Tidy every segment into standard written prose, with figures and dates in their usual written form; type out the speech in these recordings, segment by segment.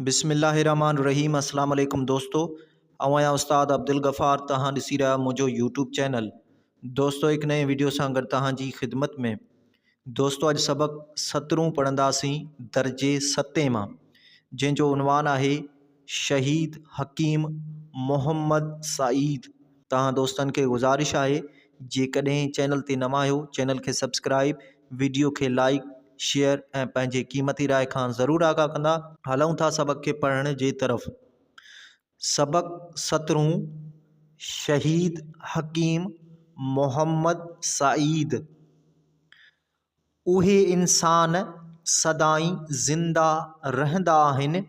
بسم الله الرحمن الرحيم اسلام عليڪم دوستو آئون آهيان استاد عبدالغفار توهان ڏسي رهيا منهنجو يوٽيوب چينل دوستو هڪ نئين ويڊيو سان گڏ توهان جي خدمت ۾ دوستو اڄ سبق سترون پڙهنداسين درجي ستين مان جنهن جو عنوان آهي شهيد حڪيم محمد سعيد توهان دوستن کي گذارش آهي جيڪڏهن چينل تي نوان آهيو چينل کي سبسڪرائب ويڊيو کي لائيڪ شيئر ۽ پنهنجي قيمتي راء کان ضرور آگاهه ڪندا. هلون ٿا سبق کي پڙهڻ جي طرف. سبق سترهون شهيد حڪيم محمد سعيد اهي انسان سدائين زنده رهندا آهن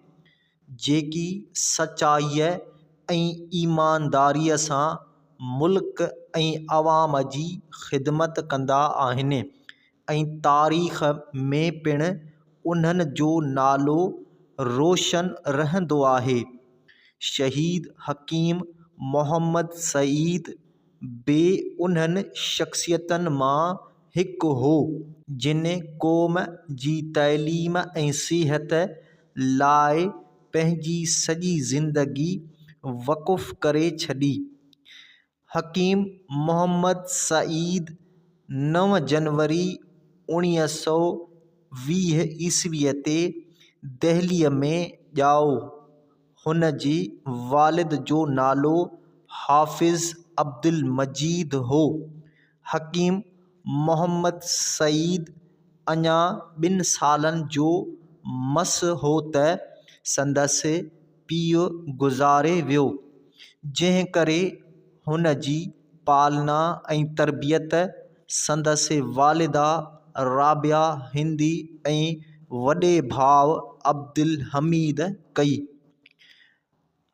جيڪي سچائيء ۽ ايمانداريء سان ملڪ ۽ عوام جي خدمت ڪندا آهن ۽ تاريخ ۾ پڻ انهن جو نالو روشن رهندو آهي. شهيد حڪيم محمد سعيد به انهن شخصيتن مان هڪ هو، جن قوم جي تعليم ۽ صحت لاء پنهنجي سڄي زندگي وقف ڪري ڇڏي. حڪيم محمد سعيد نو جنوري 1920 عيسويء تي دهليء ۾ ڄائو. هن جي والد جو نالو حافظ عبدالمجيد هو. حڪيم محمد سعيد اڃا ٻن سالن جو مس هو ته سندس پيء گذاري ويو، جنهن ڪري هن جي پالنا ۽ تربيت سندس والده رابعه هندي ۽ وڏي ڀاء عبدالحميد ڪئي.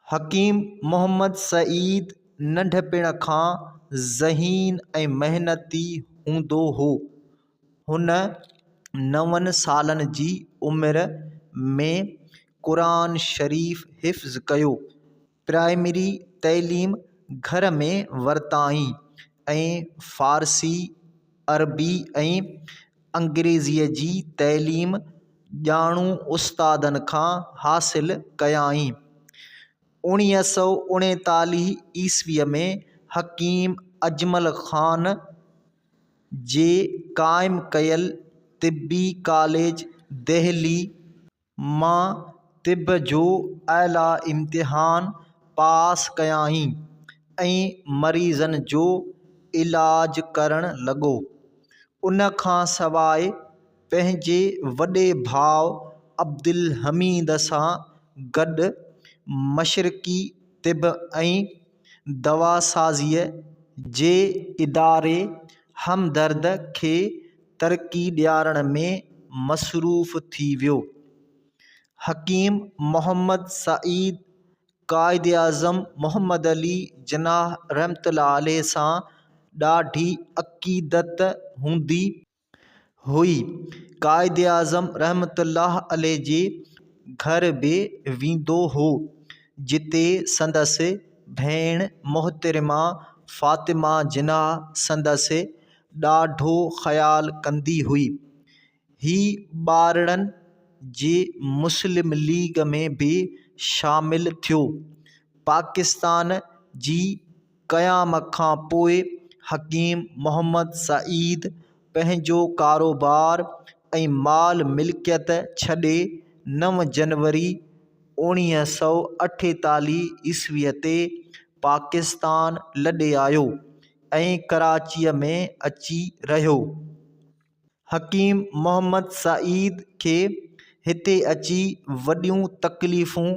حڪيم محمد سعيد ننڍپڻ کان ذهين ۽ محنتي هوندو هو. هن نون سالن جي عمر ۾ قرآن شريف حفظ ڪيو. پرائمري تعليم گهر ۾ ورتائين ۽ فارسي، عربي ۽ انگريزيء جي تعليم ڄاڻو استادن کان حاصل ڪيائين. 1939 عيسويء ۾ حڪيم اجمل خان جي قائم ڪيل طبي ڪاليج دهلي، مان طب جو اعليٰ امتحان پاس ڪيائين ۽ مريضن جو علاج ڪرڻ لڳو. ان کان سواء پنهنجي وڏي ڀاء عبدالحميد سان گڏ مشرقي طب ۽ دواسازيء جي اداري همدرد کي ترقي ڏيارڻ ۾ مصروف ٿي ويو. حڪيم محمد سعيد قائداعظم محمد علي جناح رحمة الله عليه سان ڏاڍي عقيدت هوندي هئي. قائداعظم رحمة الله عليه جي گهر به ويندو هو، جتي سندس ڀيڻ محترمه فاطمه جناح سندس ڏاڍو خيال ڪندي هئي. هي ٻارڙن جي مسلم ليگ ۾ به شامل ٿيو. پاڪستان جي قيام کان پوء حڪيم محمد سعيد پنهنجو ڪاروبار ۽ مال ملڪيت ڇڏي نو جنوري 1948 عيسويء تي پاڪستان لڏي آيو ۽ ڪراچيء ۾ اچي رهيو. حڪيم محمد سعيد کي هتي اچي وڏيون تڪليفون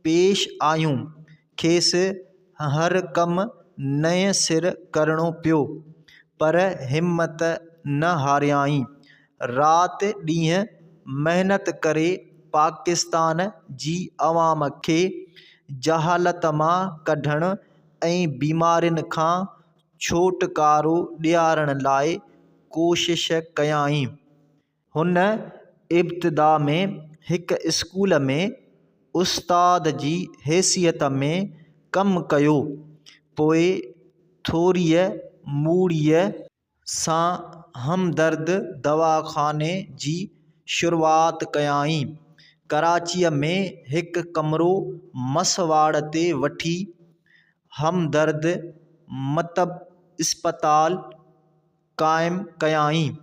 پيش آيون. کيس هر ڪم نئين سر ڪرڻو پيو، پر همت نه هاريائين. رات ڏينهن محنت ڪري پاڪستان جي عوام کي جهالت مان ڪڍڻ ۽ بيمارين کان ڇوٽڪارو ڏيارڻ لاء ڪوشش ڪيائين. هن ابتدا ۾ هڪ اسڪول ۾ استاد جي حيثيت ۾ ڪم ڪيو، پوء ٿوريء موڙيء سان همدرد دواخاني جي شروعات ڪيائين. ڪراچيء ۾ هڪ ڪمرو مسواڙ تي وٺي همدرد مطب اسپتال قائم ڪيائين،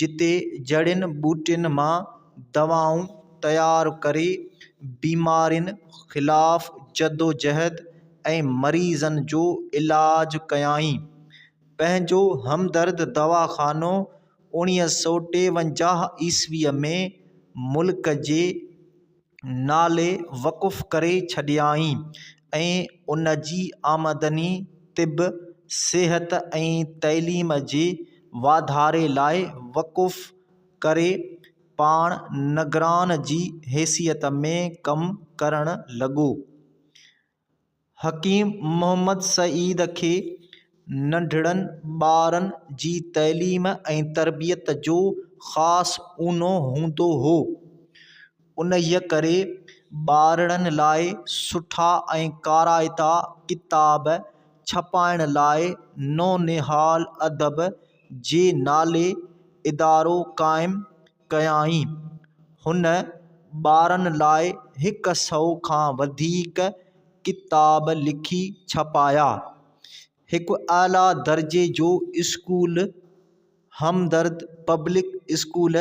جتي جڙين ٻوٽين مان دوائون تيار ڪري بيمارين خلاف جدوجهد ۽ مريضن جو علاج ڪيائين. پنهنجو همدرد دواخانو 1953 عيسويء ۾ ملڪ جي نالي وقف ڪري ڇڏيائين ۽ ان جي آمدني طب، صحت ۽ تعليم جي واڌاري لاء وقف ڪري پاڻ نگران جي حيثيت ۾ ڪم ڪرڻ لڳو. حڪيم محمد سعيد کي ننڍڙن ٻارن جي تعليم ۽ تربيت جو خاص اونو هوندو هو. انهيء ڪري ٻارڙن لاء سٺا ۽ ڪارائتا ڪتاب ڇپائڻ لاء نونهال ادب جي نالي ادارو قائم ڪيائين. هن ٻارن لاء هڪ سئو کان وڌيڪ ڪتاب لکي ڇپايا. هڪ اعليٰ درجي جو اسڪول همدرد پبلڪ اسڪول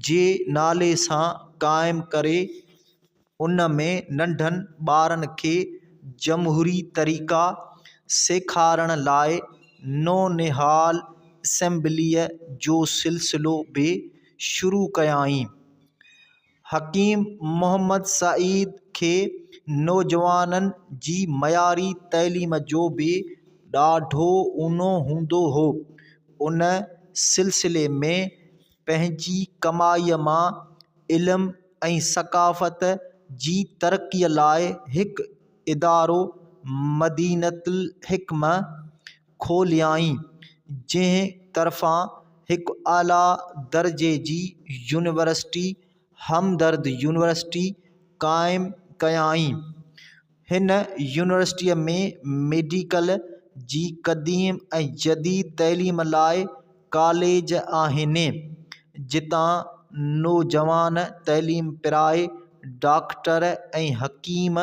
جي نالي سان قائم ڪري ان ۾ ننڍن ٻارن کي جمهوري طريقا سيکارڻ لاء نونهال اسيمبليء جو سلسلو به شروع ڪيائين. حڪيم محمد سعيد کي نوجوانن جي معياري تعليم جو به ڏاڍو اونو هوندو هو. ان سلسلي ۾ پنهنجي ڪمائيء مان علم ۽ ثقافت جي ترقيء لاء هڪ ادارو مدينة الحڪمة کوليائين، جنهن طرفان هڪ اعليٰ درجي جي يونيورسٽي همدرد يونيورسٽي قائم ڪيائين. هن يونيورسٽيء ۾ ميڊيڪل جي قديم ۽ جديد تعليم لاء ڪاليج آهن، جتان نوجوان تعليم پرائي ڊاڪٽر ۽ حڪيم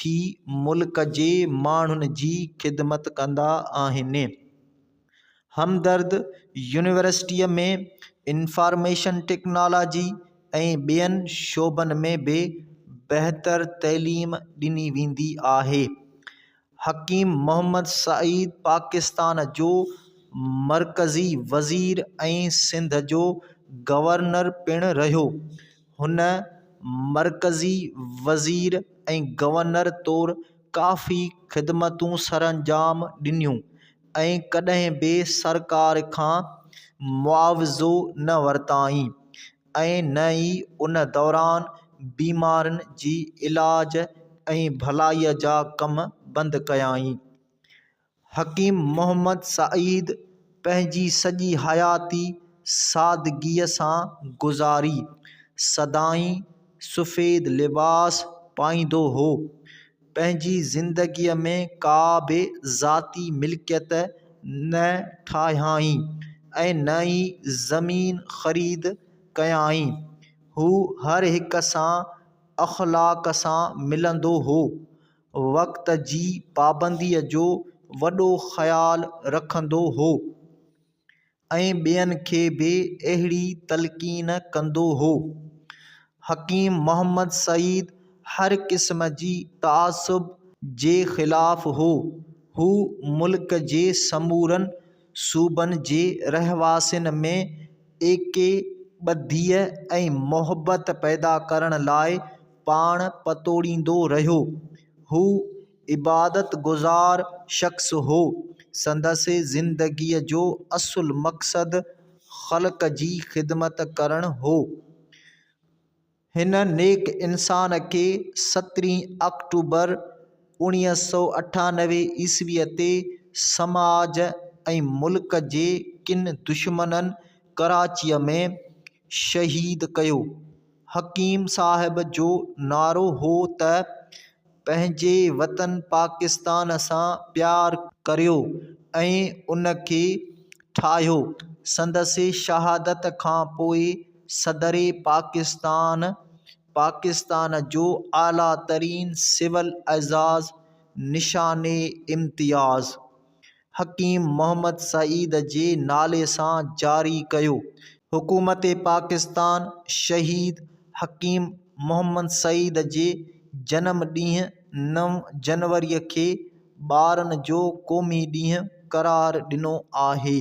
ٿي ملڪ جي ماڻهن جي خدمت ڪندا آهن. همدرد يونيورسٽيء ۾ انفارميشن ٽيڪنالاجي ۽ ٻين شعبن ۾ به بهتر تعليم ڏني ويندي آهي. حڪيم محمد سعيد پاڪستان جو مرڪزي وزير ۽ سنڌ جو گورنر پڻ رهيو. هن مرڪزي وزير ۽ گورنر طور ڪافي خدمتون سرانجام ڏنيون ۽ ڪڏهن به سرڪار کان معاوضو نه ورتائين ۽ نه ئي ان دوران بيمارن جي علاج ۽ ڀلائيء جا ڪم بند ڪيائين. حڪيم محمد سعيد پنهنجي سڄي حياتي سادگيء سان گذاري. سدائين سفيد لباس پائيندو هو. پنهنجي زندگيء ۾ ڪا به ذاتي ملڪيت نه ٺاهيائين ۽ نه ئي زمين خريد ڪيائين. هو هر هڪ سان اخلاق سان ملندو هو. وقت جي پابنديء جو وڏو خيال رکندو هو ۽ ٻين کي به اهڙي تلقين ڪندو هو. حڪيم محمد سعيد هر قسم جي تعصب جي خلاف هو. هو ملڪ جي سمورن صوبن جي رهواسين ۾ ايڪي، ٻڌيء ۽ محبت پيدا ڪرڻ لاء پاڻ پتوڙيندو رهيو. هو عبادت گذار شخص هو. سندس زندگيء جو اصل مقصد خلق جي خدمت ڪرڻ هو. هن نيڪ انسان کي سترهين آڪٽوبر 1998 عيسويء تي سماج ۽ ملڪ جي ڪن دشمنن ڪراچيء ۾ شهيد ڪيو. حڪيم صاحب جو نعرو هو ته پنهنجي وطن پاڪستان سان پيار ڪريو ۽ ان کي ٺاهيو. سندس شهادت کان پوء صدر پاڪستان پاڪستان جو اعليٰ ترين سول اعزاز نشان امتياز حڪيم محمد سعيد جي نالي سان جاري ڪيو. حڪومت پاڪستان شهيد حڪيم محمد سعيد جي جنم ڏينهن نو جنوري کي ٻارن جو قومي ڏينهن قرار ڏنو آهي.